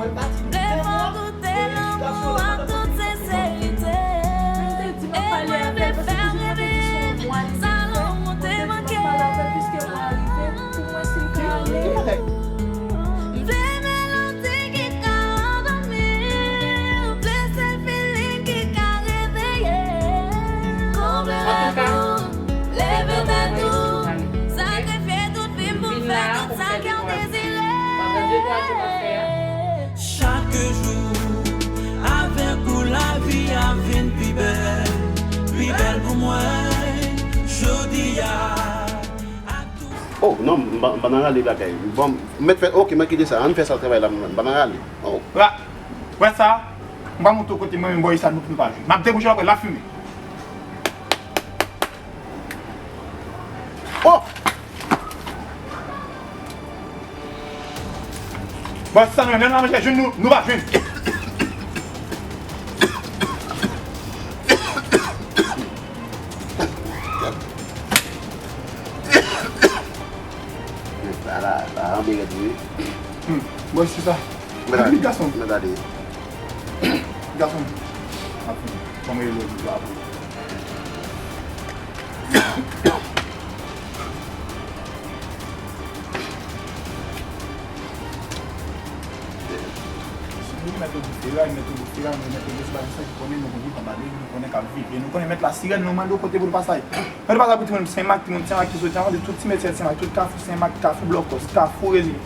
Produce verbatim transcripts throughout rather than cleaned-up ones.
Vle fè w goute lanmou an tout senserite. E mwen vle fè w reve. Sa lanmou te manke. M vle melodi ki ka andòmi. M vle sèl feeling ki ka reveye. Konble lanmou, leve tèt ou. Sakrifye tout vi m pou m fè tout sa kè w dezire. Chak jou avèk ou lavi a vin pi bèl, pi bèl pou mwen. Jodi a ak tout. Oh non, m pa, m pa nan rale bagay. Bon, m mèt fè, ok, mwen kite sa, ann fè sa travay la, m pa nan rale. Oh. Wè sa, m pa montre w kote mwen menm bò isi a nou, nou pa jwenn. M ap debouche l apre lafimen. Oh! Bò sa nou menm, lè n al manje jwenn nou, nou pa jwenn. Sa la, la anbe rèd vre. Hmm, bò se sa. Mwen gade. Gason. Mwen gade. Gason. Ap fini. Kòman e lè la pou. Si nou mèt yon bout fera, mèt yon bout fera, nou mèt yon bout fera, sa ki konnen nou konn viv anba de, nou konnen k ap viv. E nou konnen mèt la sirèn, nou mande w kote pou nou pase. Mwen te pale pou timoun Senmak, timoun Senmak ki soti anvan, de tout ti mesye Senmak, tout Kafou Senmak, Kafou Blòkòs, Kafou Rezilye,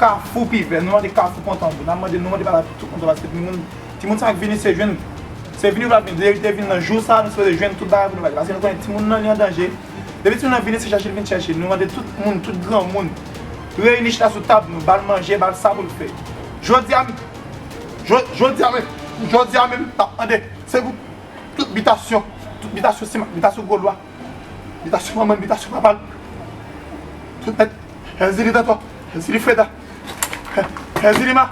Kafou Pivè, nou mande Kafou Kontanbou, n ap mande, nou mande pale pou tout moun paske timoun, timoun Senmak vini se jwenn, se vini pou l ap vini, depi te vin nan jou sa, nou sipoze jwenn tout bagay pou nou bay li, paske nou konnen timoun nan li an danje, depi timoun nan vini se chèche l vin chèche, nou mande tout moun, tout granmoun, reyini chita sou tab nou, ba l manje, ba l sa pou l fè. Jodi a, jo-, jodi a menm, jodi a menm, n ap mande, se pou tout bitasyon, tout bitasyon Senmak, bitasyon Golwa. Bitasyon manman l, bitasyon papa l. Tout nèt. Èzili Danton, Èzili Freda, Èzili Ma,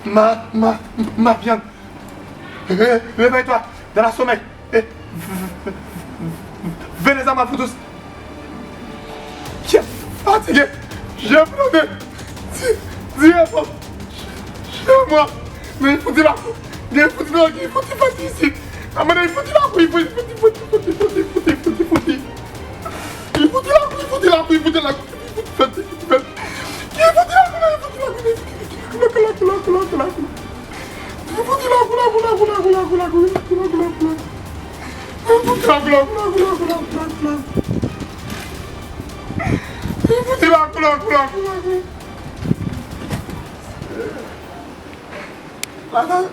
Ma, Ma, Ma Vyann. Ré-, réveille-toi dans la sommeil. Et venez à moi, vous tous qui êtes fatigués, je vous dis, direz-moi, chez moi. Men li fouti lakou. Men li fouti lakou, li fouti fèt isit. Amande li fouti lakou, li fouti, fouti, fouti. Li fouti lakou, li fouti lakou, li fouti lakou, li fouti fèt, li fouti fèt. Li fouti lakou, li fouti lakou, li fouti lakou, lakou, lakou, lakou, lakou. Li fouti lakou, lakou, lakou, lakou, lakou, lakou, lakou, lakou. Li fouti lakou, lakou, lakou, lakou, lakou, lakou, lakou. Li fouti lakou, lakou, lakou, lakou. Ala tata,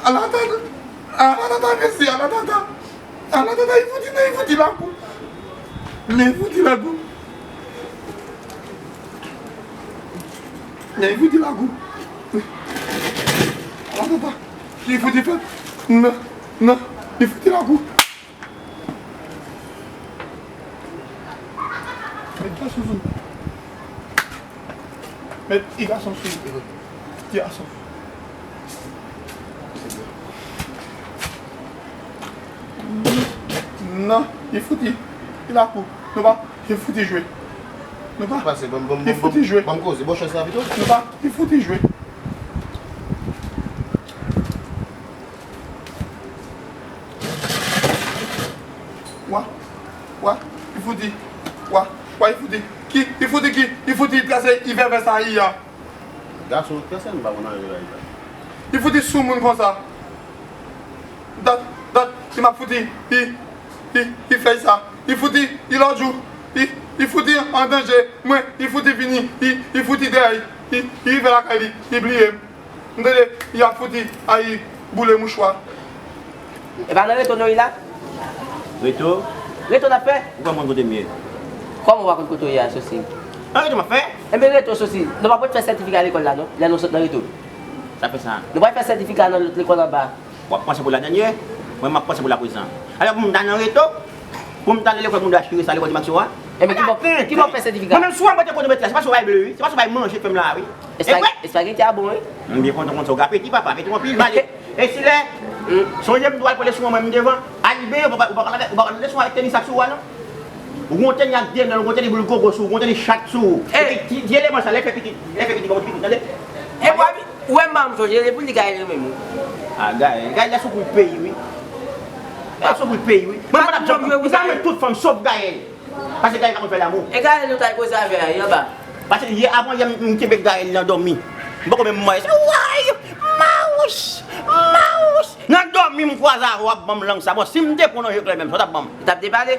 ala tata, ala tata, mesye, ala tata. Ala tata, li fouti, men li fouti lakou. Men li fouti lakou. Men li fouti lakou. Ala tata, li fouti fèt. Non, non, li fouti lakou. Met gason sou. Met ti gason sou. Ti gason. Non, li fouti. Li lakou. Nou pa, li fouti jwe. Nou pa, pase, ban m, ban m, li fouti jwe. Ban m koze, bon chans la pito. Nou pa, li fouti jwe. Wa, wa, li fouti. Wa, wa, li fouti. Ki, li fouti ki, li fouti trase, li vèvè sa, li a. Gason, trase m pa konn anyen la, li fè. Li fouti sou moun konsa. Dat, dat, li m ap fouti, li, li, li fè sa. Li fouti, li lòdjou, li, li fouti an danje. Mwen, li fouti vini, li, li fouti dèyè, li, li rive lakay li, li bliye m. M tande y ap fouti ay boule mouchwa. E pa nan reto nou ye la? Reto? Reto n ap fè? Ou pa konn kote m ye. Kòman w pa konn kote w ye a, Sosi? Nan reto m ap fè. Enben reto, Sosi, nou pa p ret fè sètifika lekòl la non, lè nou sot nan reto. Sa fè sa? Nou pral fè sètifika nan lòt lekòl anba. W ap panse pou ladènye, mwen m ap panse pou laprezan. Alò pou m ta nan reto, pou m ta nan lekòl pou m ta chire sa lekòl Ti Makso a. Enben ki bò, ki bò fè sètifika? Mwen menm sou an mwen te konn mèt la, se pa sou bay ble wi, se pa sou bay manje fè m la wi. Espag-, espageti a bon wi. M byen kontan konn sa w gen apeti papa, apeti w anpil, m ale. E si lè, sonje m dwe al pran leson an mwen m devan, al benyen, ou pa, ou pa pral, ou pa pral leson avèk tenis ak sou ou a non. Ou gon tenis ak de nèl, ou gon tenis boul gogo sou ou, ou gon tenis chat sou ou. Epi ti, ti eleman sa, lè fè pitit, lè fè pitit, kòman ti pitit, tande? E bwa mi. Ou wè m pa janm sonje, se pou li Gaël yo menm wi. Ah, Gaël. Gaël la sou kou peyi wi. Gaël sou kou peyi wi. Mwen pa t ap janm, mwen ta met tout fanm sof Gaël. Paske Gaël pa konn fè damou. E Gaël nou t al koze avè a, anba. Paske yè, avan yè, m, m kenbe Gaël nan dòmi. M poko menm mwen. Way! Mawouch! Mawouch! Nan dòmi m kwaze avè w ap ban m lang sa. Bon, si m te pran nan je klè menm, sa w t ap ban m? Li t ap depale.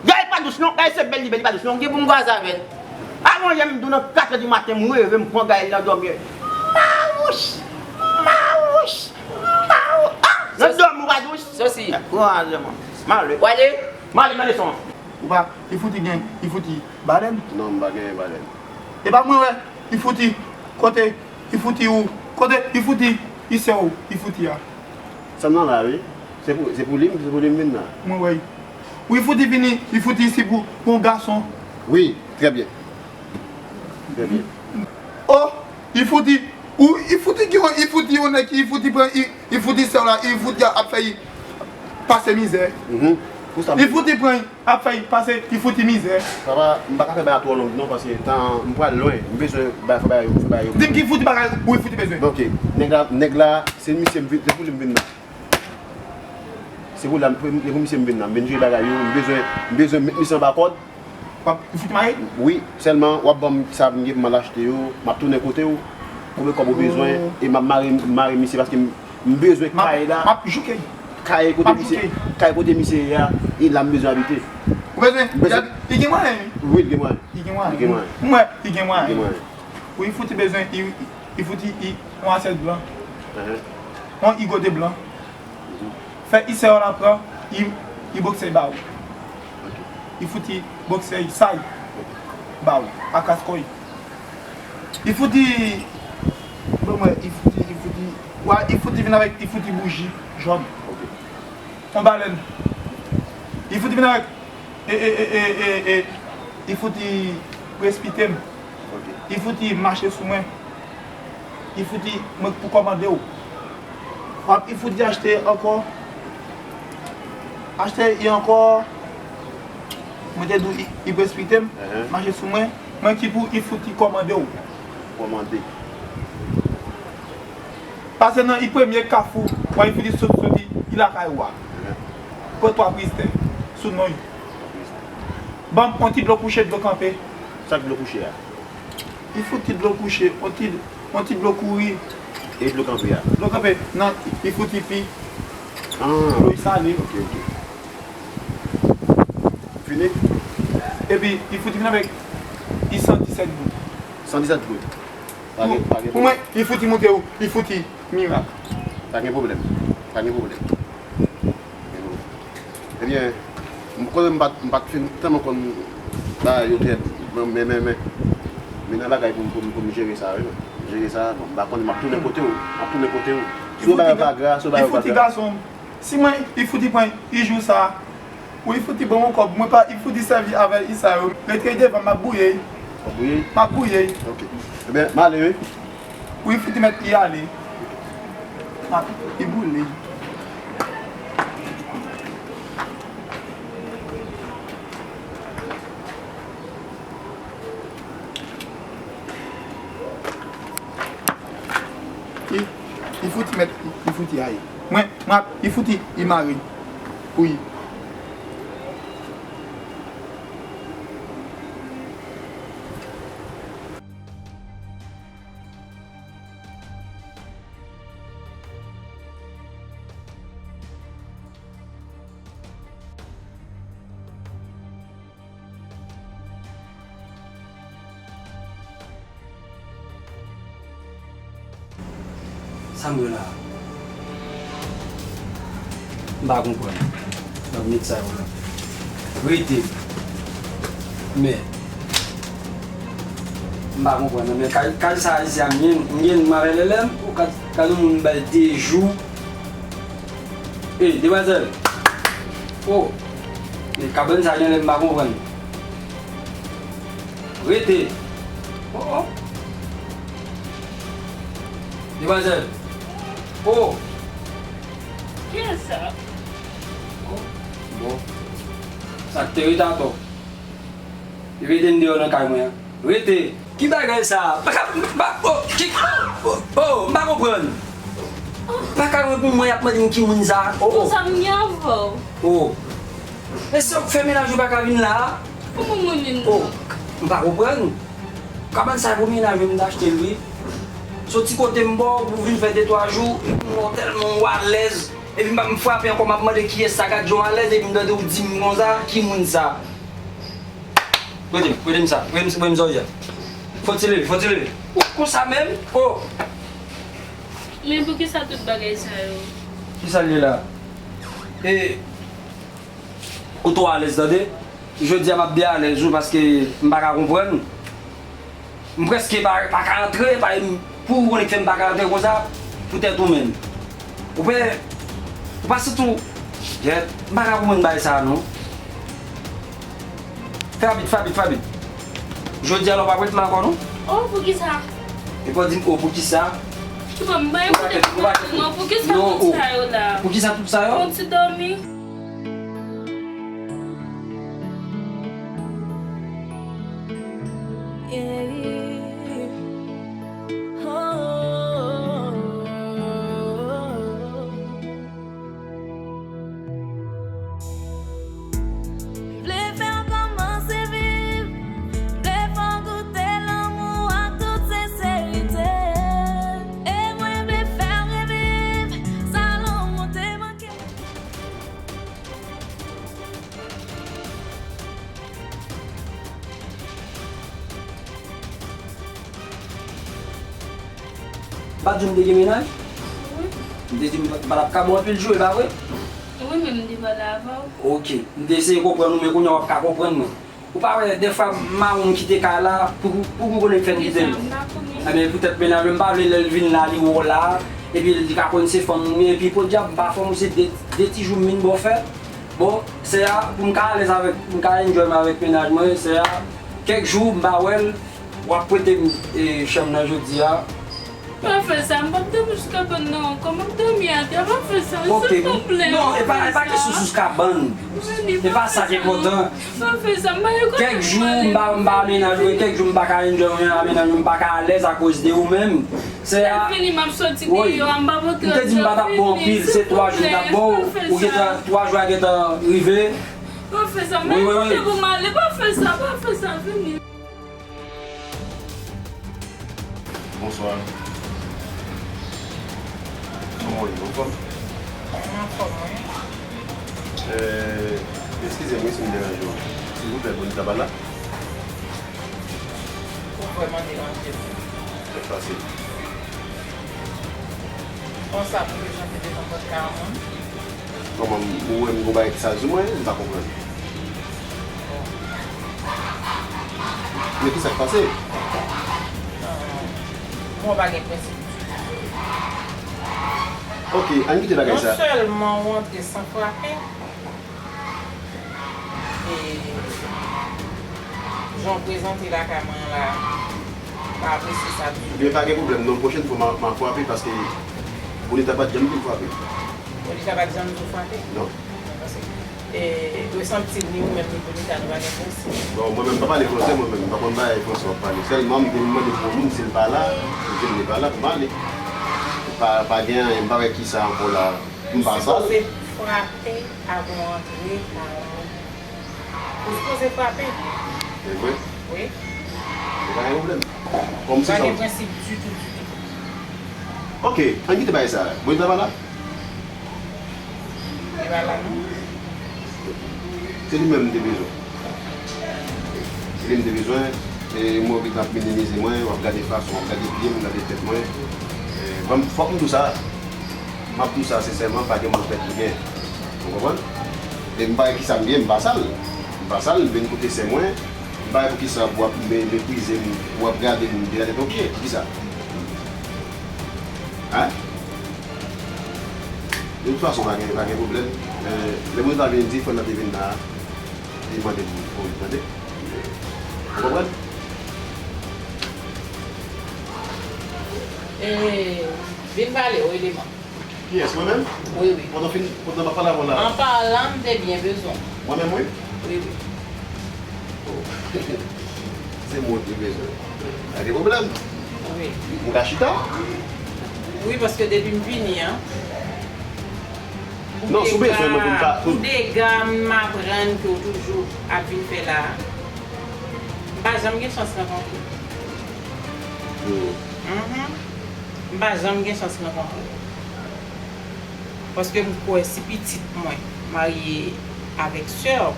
Gaël pa dous non, Gaël se bèl li bèl, li pa dous non. Ki pou m kwaze avè l? Avan yè m di w nan katrè di maten, m reve m pran Gaël nan dòmi. Mawouch! Mawouch! Mawouch! Ah! Nan dòmi w pa dous? Sosi. Kwaze mwen. M ale. W ale? M ale nan leson an. Ou pa, li fouti gen, li fouti balèn? Non, m pa gen balèn. E pa mwen wè, li fouti kote, li fouti ou, kote, li fouti, li sè ou, li fouti a. Sa m nan la wi. Se pou, se pou li, se pou li m vin la. Mwen wè. Wi, li fouti vini, li fouti isi pou, pou yon gason. Wi, trè byen. Trè byen. Oh, li fouti, ou, li fouti gen, li fouti yon nèg ki, li fouti pran, li, li fouti sè w la, li fouti ap fè, li pase mizè. Mhm. Pou sa. Li fouti pran, ap fè, pase, li fouti mizè. Papa, m pa ka fè bagay twò long non, paske tan, m pral lwen, m bezwen ba-, fè bagay yo, fè bagay yo. Di m ki fouti bagay, wi, fouti bezwen. Ok, nèg la, nèg la, se misye m vin, se pou li m vin la. Se pou la, se pou misye m vin la, m vin jere bagay yo, m bezwen, m bezwen met misye anba kòd. W ap fouti mare? Wi, sèlman w ap ban m sa m gen pou m al achte yo, m ap tounen kote w, konbyen kòb ou bezwen, e m ap mare, mare misye paske m, m bezwen kay la. M ap jouke. Kay kote misye, kay kote misye ye a, e la m bezwen abite. Ou bezwen? M bezwen. Li gen mwayen, wi. Wi, li gen mwayen. Li gen mwayen. Li gen mwayen. M wè, li gen mwayen. Li gen mwayen. Wi, li fouti bezwen, li, li fouti, li, yon asyèt blan. Yon igote blan. Fè isè w la pran, i, i boksè ba ou. I fouti boksè i say ba ou, a kas kò i. I fouti, bon, mwen, i fouti, i fouti, wa, i fouti vin avèk, i fouti bouji jòn. On balèn. I fouti vin avèk, e, e, e, e, e, e, i fouti prespite m. I fouti mache sou mwen. I fouti, mwen pou kòmande w. W ap, i fouti achte ankò. Achte i ankò. Mwen te di w, i, i prespite m, mache sou mwen. Mwen ki pou i fouti kòmande w. Kòmande. Pase nan i premye kafou, w a i fouti sot, soti, i lakay ou a. Pran twa priz tè, sou non i. Ban m on ti dlo kouche, dlo kanpe. Sa k dlo kouche a? Li fouti dlo kouche, on ti, on ti dlo kouri. E dlo kanpe a? Dlo kanpe, nan, li fouti pi. Ah. Dlo sale. Ok, ok. Fini? Epi, li fouti vin avèk, li san disèt goud. San disèt goud. Pa gen, pa gen pwoblèm. Pou mwen, li fouti moute ou, li fouti mirak. Pa gen pwoblèm. Pa gen pwoblèm. Ebyen, m konnen m pa t, m pa t fin tèlman konn bagay yo trè, men, men, men, men, men nan bagay pou m, pou m, pou m jere sa, wi, men. Jere sa, bon, m pa konnen, m ap tounen kote w, m ap tounen kote w. Si w bagay yo pa gra, si w bagay yo pa gra. Li fouti gason. Si mwen, li fouti pran, li jou sa, wi, li fouti ban mwen kòb, mwen pa, li fouti sèvi avè li sa yo. Rete devan, m ap bouye. W ap bouye? M ap bouye. Ok. Ebyen, m ale, wi. Wi, fouti mèt li ale. Ah, li boule. Li, li fouti mèt, li, li fouti ale. Mwen, mwen ap, li fouti, li mare. Wi. Sa m wè la a? M pa konprann. Nan nèg sa yo la. Rete. Men. M pa konprann, men kay, kay sa isi a, m gen, m gen m avè Lèlè m, ou ka, ka yon moun bay de jou. Ey, demwazèl. Oh. Men kabann sa genlè m pa konprann. Rete. Oh, oh. Demwazèl. Oh. Kiyès sa? Oh. Bon. Sa k te rete atò. Li mete m deyò nan kay mwen an. Rete. Ki bagay sa? M pa ka, m pa, oh, ki, oh, oh, oh, m pa Konprann. Pa ka reponn mwen, y ap mande m ki moun sa. Oh, oh. Konsa m gen avè w. Oh. E se w k fè mennaj ou pa ka vin la a? Kòman mwen menm? Oh, m pa konprann. Kabann sa e pou mennaj mwen m t achte l wi. Soti kote m ba w pou w vin fè de twa jou, epi m wè w tèlman w alèz, epi m pa m frape ankò, m ap mande kiyès sa, gad jan w alèz, epi m tande w di m konsa, ki moun sa? Prete m, prete m sa, prete m, prete m sa w di a. Fò w ti leve, fò w ti leve. Ou konsa menm? Oh! Men poukisa tout bagay sa yo? Kisa l ye la? E, ou twò alèz tande. Jodi a m ap de alèz wi paske m pa ka konprann. M prèske pa, pa ka antre, pa, pou ou konnen k fè m pa ka antre konsa, poutèt ou menm. Ou pe, ou pa santi w, gyèt, m pa ka konprann bagay sa a non. Fè rapid, fè rapid, fè rapid. Jodi a la w p ap ret la ankò non. Oh, poukisa? E pa di m, oh, poukisa? Ou pa, m pa ekoute tout sa yo non, poukisa tout sa yo la? Poukisa tout sa yo? Yon ti dòmi. M vle fè w kòmanse viv. M vle fè w goute lanmou ak tout senserite. E mwen vle fè w reviv sa lanmou te manke. M pa t di w m te gen mennaj? Wi. M te di w m pa t ap ka ba w anpil joure, pa vre? Wi, men m te pale avè w. Oke. M te eseye konprann ou, men kounye a w ap ka konprann mwen. Ou pa wè, dèfwa m mawon m kite kay la, pou, pou, pou konnen k fè m kite l. Ebyen, poutèt mennaj mwen, m pa vle lè l vin la, li wè w la, epi li ka konn se fanm ou ye, epi podyab, m pa fanm ou, se de, de ti jou m vin ba w fè. Bon, sè a, pou m ka alèz avèk, pou m ka enjoy m avèk mennaj mwen, sè a, kèk jou m pa wè l, w ap prete m, e, chanm nan jodi a. Pa fè sa, m p ap dòmi sou kabann nan ankò, m ap dòmi atè, pa fè sa, silvouplè. Non, e pa, e pa kesyon sou kabann. E pa sa ki enpòtan. Pa fè sa, m pa gen kote pou m ale. Kèk jou m pa, m pa mennaj mwen, kèk jou m pa ka enjoy mwen a mennaj mwen, m pa ka alèz akoz de ou menm. Sè a. Lè fini, m ap soti deyò a, m p ap antre. M te di m pa t ap ba w anpil, se twa jou m t ap ba w, ou gentan, twa jou a gentan rive. Pa fè sa, m pa gen kote pou m ale, pa fè sa, pa fè sa, vini. Bonswa. Kòman w ye? Anfòm? Anfòm, wi. Eh, eskize m wi si m deranje w. Silvouplè, Bonita pa la? Ou vrèman deranje m. Sa k pase? Konsa pou prezante devan pòt kay a moun? Kòman, ou wè m gon bagay ki sal sou mwen? M pa konprann. Men kisa k pase? Mwen pa gen prensip ditou. Oke, ann kite bagay sa. Non sèlman ou antre san frape, e jan w prezante lakay mwen an la, m pa apresye sa ditou. Ebyen, pa gen pwoblèm non, pwochèn fwa m a, m a frape paske Bonita pa t janm di m frape. Bonita pa t janm di w frape? Non. Paske, e, resanti ni ou menm ni Bonita nou pa gen prensip. Bon, mwen menm m pa pale fransè, mwen menm m pa konn bagay fransè w ap pale. Sèlman m te mande pou yon moun, si l pa la, m di l li pa la pou m ale. Pa, pa gen anyen, m pa wè kisa ankò la. M pa sal. Ou sipoze frape avan w antre kay la. Ou sipoze frape. Se vre? Wi. Se pa gen pwoblèm. Kòm se sa w di. Pa gen prensip ditou, ditou. Oke, ann kite bagay sa. Bonita pa la? Li pa la, non. Se li menm m te bezwen. Se li m te bezwen. E m wè w gentan ap minimize mwen, w ap gade fason, w ap gade pye m, w ap gade tèt mwen. E, ban m, fòk m di w sa. M ap di w sa sensèman, pa gen moun pèt li gen. Ou konprann? E m pa wè kisa m gen, m pa sal. M pa sal, m vin kote sè mwen. M pa wè poukisa w ap me-, meprize m, w ap gade m de la tèt o pye. Poukisa? Hein? De tout fason, pa gen, pa gen pwoblèm. Men, lè moun sa vin di, frè m nan te vin la, li mande m pou li, tande? Ou konprann? E, vin pale, o eleman. Kiyès, mwen menm? Wi, wi. Pandan fin, pandan m ap pale avè w la. An palan, m te byen bezwen w. Mwen menm, wi? Wi, wi. Oh. Se mwen ki bezwen. Pa gen pwoblèm. Wi. Mwen ka chita? Wi, paske depi m vini an, pou dega, pou dega m aprann ke w toujou ap vin fè la a, m pa janm gen chans rankontre w. Mhm. M pa janm gen chans rankontre w. Paske m kwè si pitit mwen marye avèk sè w,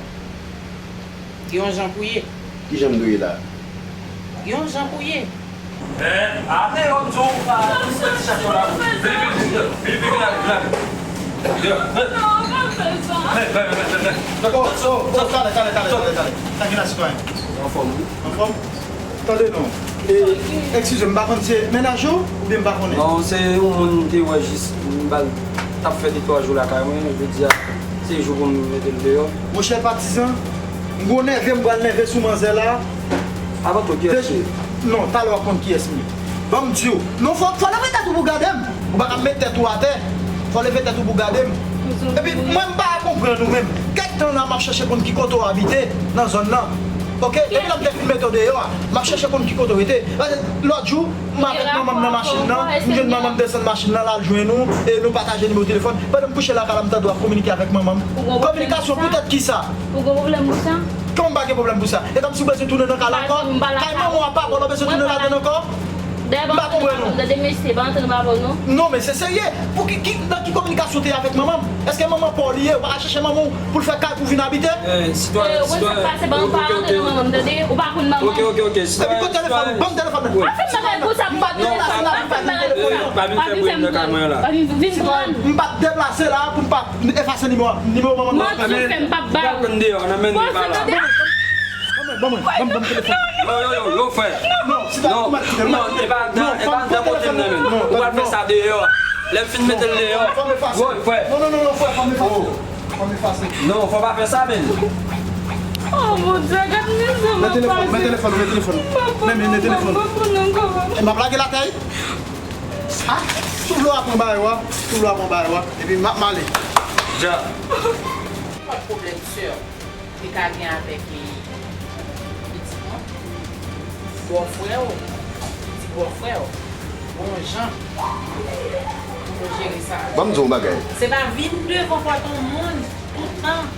gen yon jan pou ye. Ki jan m dwe ye la? Gen yon jan pou ye. Men, ale yo di w pa, ou fè ti chèf yo la. Vini, vini, vini, vini, vini, vini, vini. Yo, men. Non, pa fè sa. Men, men, men, men, men. Oh, oh, oh, talè, talè, talè, talè, talè. Sa ki la, sitwayen? Anfòm, wi. Anfòm? Tande non. E, eskize m, m pa konn se mennaj ou, oubyen m pa konnen? Non, se yon moun m te wè jis, m ba l, t ap fè de twa jou lakay mwen, jodi a, se jou pou m mete l deyò. Monchè patizan, m gon nève m pral nève sou manzè la. Avan tou, kiyès li ye? Non, talè w ap konn kiyès m ye. Ban m di w. Non, fò, fò leve tèt ou pou gade m. Ou pa ka met tèt ou atè. Fò leve tèt ou pou gade m. Epi, mwen, m pa konprann ou menm. Kèk tan la, m ap chèche konn ki kote w abite nan zòn nan. Oke? Depi lè m te fin mete w deyò a, m ap chèche konn ki kote w rete. Paske lòt jou, m avèk manman m nan machin nan, m jwenn manman m desann machin nan, l al jwenn ou, e nou pataje nimewo telefòn. Pandan m kouche lakay la, m tande w ap kominike avèk manman m. Kominikasyon poutèt kisa? Ou gon pwoblèm pou sa? Kòman m pa gen pwoblèm pou sa? E kòmsi w bezwen tounen nan kay la ankò? Kay manman w a pa bon, w bezwen tounen ladan l ankò? M pa konprann ou. Tande mesye, pa antre nan pawòl non. Non, men se serye. Pou ki, ki, nan ki kominikasyon w te ye avèk manman m? Èske manman pa w li ye? Ou pa ka chèche manman w pou l fè kay pou w vin abite? Eh, sitwayen, sitwayen. Ou pa antre nan manman m, tande? Ou pa konn manman m. Ok, ok, ok, sitwayen. Epi kote telefòn ou? Ban m telefòn nan. Wi. Pa fè m bagay konsa. M pa t deplase la pou m pa vin telefòn nan. Pa vin fè bri nan kay mwen la. Pa vin, vin pran. M pa t deplase la pou m pa efase nimewo, nimewo manman m nan. Mwen sou fè m p ap ba ou. Ou pa konn deyò, nan men nou pa la. Ban mwen, ban mwen, ban m, ban m telefòn. Yo, yo, yo, yo, frè. Non, non, e pa dan, e pa dan kote m nan menm. Ou pral fè sa deyò. Lè m fin mete l deyò. Woy, frè. Non, non, non, non, frè, fò m efase. Fò m efase. Non, fò pa fè sa, menn. Oh, Bondye, gad mizè m ap pase. Men telefòn, men telefòn, men telefòn. Men, men, men telefòn. E m ap lage l atè. Ah, sou vle w ap pran bagay ou a, sou vle w ap pran bagay ou a. Epi m ap male. Ja. Pa t pwoblèm, sè. Li ka gen avèk, e, pitit mwen, bòfrè w, pitit bòfrè w, bon jan pou nou jere sa. Ban m di w yon bagay. Se pa vin devan pòt yon moun tout tan.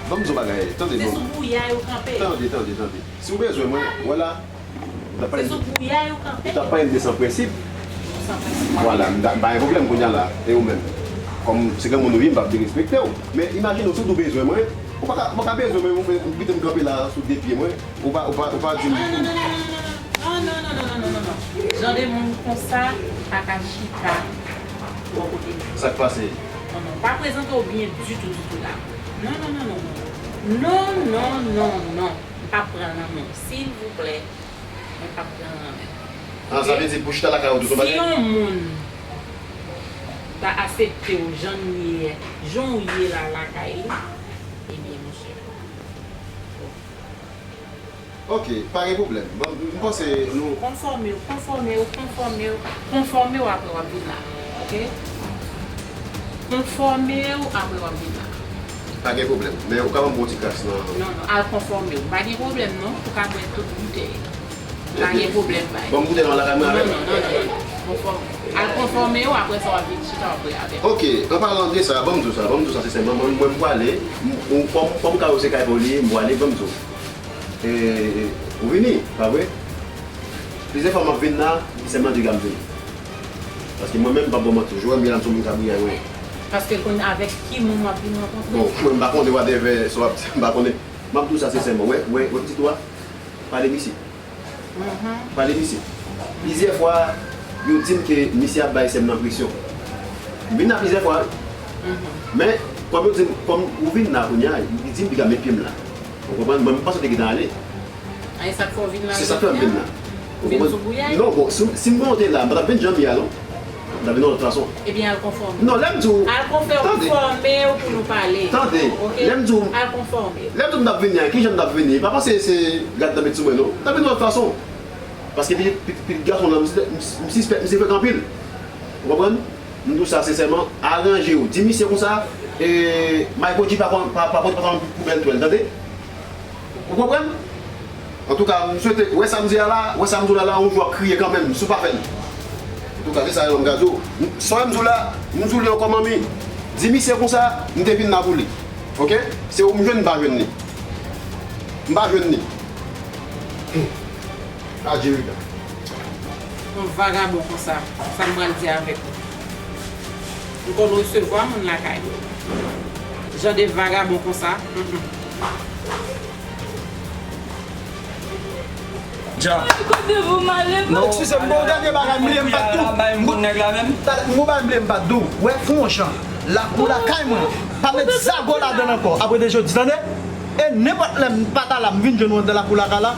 Ban m di w yon bagay, tande non. Se sou bouyay ou kanpe. Tande, tande, tande. Si w bezwen mwen, wè la, Se sou bouyay ou kanpe. Ou t ap pale m de san prensip. San prensip. Vwala, m ta, m pa gen pwoblèm kounye a la. E ou menm? Kòm se granmoun ou ye, m p ap derespekte w. Men imajine w, si w di w bezwen mwen, ou pa ka, ou pa ka bezwen mwen, ou fè, ou kite m kanpe la sou de pye mwen, ou pa, ou pa, ou pa di m. Non, non, non, non, non. Jan de moun konsa pa ka chita bò kote m. Sa k pase? Non, non, pa prezante w byen ditou, ditou la. Non, non, non, non, non. Non, non, non, non. M p ap pran nan men w, silvouplè. Mwen p ap pran nan men w. Ah, sa vle di pou chita lakay ou tou se yon bagay? Si yon moun pa aksepte w jan w ye, jan w ye la lakay li, ebyen, monchè. Ok, pa gen pwoblèm. Bon, m panse nou. Konfòme w, konfòme w, konfòme w, konfòme w, apre w ap vin la. Ok? Konfòme w, apre w ap vin la. Pa gen pwoblèm. Men ou ka ban m yon ti kras nan. Non, non, al konfòme w. Pa gen pwoblèm non, ou ka bwè tout boutèy. Pa gen pwoblèm, bay. Ban m boutèy nan lakay mwen avè m. Non, non, non, non, non. Konfòme w. Al konfòme w, apre sa w ap vin chita, w ap pale avè m. Ok, an palan de sa, ban m di w sa, ban m di w sa sensèman, mwen, mwen, m pwale, m, ou, kòm, kòm kay ou se kay pa w li ye, m pwale, ban m di w. E, ou vini, pa vre? Plizyè fwa m ap vin la, se mande m vini. Paske mwen menm, m p ap ba w manti, Joel Milan se yon moun k ap ri a mwen. Paske l konn avèk ki moun w ap vin rankontre. Bon, mwen m pa konnen whatever sa w ap di, m pa konnen. M ap di w sa sensèman, wè, wè, wè pitit ou a, pale misye. Pale misye. Plizyè fwa, yo di m ke misye ap bay sè m nan presyon. M vin la plizyè fwa, wi. Men, kòm yo di m, kòm ou vin la kounye a, li di m piga met pye m la. Ou konprann? Mwen, m panse w te gentan ale. A, e sa k fè w vin la jodi a? Se sa k fè m vin la. Ou vin sou bouyay? Non, bon, si, si m konn te la, m pa t ap vin jan m ye a, non. M t ap vin yon lòt fason. Ebyen, al konfòme w. Non, lè m di w. Al konfòme w pou nou pale. Tande. Ok? Lè m di w. Al konfòme w. Lè m di w m t ap vini a, kijan m t ap vini? Pa panse se gad nan met sou mwen, non. M t ap vin yon lòt fason. Paske pitit, pitit, pitit gason lan, m, m, m sispèk misye frèk anpil. Ou konprann? M di w sa sensèman, aranje w. Di misye konsa, e, Michael G pa konn, pa, pa, pa, pa konn poubèl twèl, tande? Ou konprann? Antouka, m swete, wè sa m di a la, wè sa m di w la la, yon jou w ap kriye kanmenm, si w pa fè l. Ou ka, se sa yo m ka di w. Sa m di w la, m di w li ankò, manmi. Di misye konsa, m te vin la pou li. Oke? Se ou m jwenn, m pa jwenn li. M pa jwenn li. Hmm. Adje, Rida. Yon vagabon konsa, sa m pral di avèk ou? M konn resevwa moun lakay mwen. Jan de vagabon konsa, mm, mm. Dja. Kote pou m ale, Non. Eskize m, bon, dènye bagay, m bliye m pa t tou. Bay m pou nèg la menm. Talè, m bay m bliye m pa t tou. Wè, fè yon jan. Lakou lakay mwen. Pa met zago ladan l ankò. Apre de jodi, tande? E nenpòt lè m pa ta la, m vin jwenn ou anndan lakou lakay la.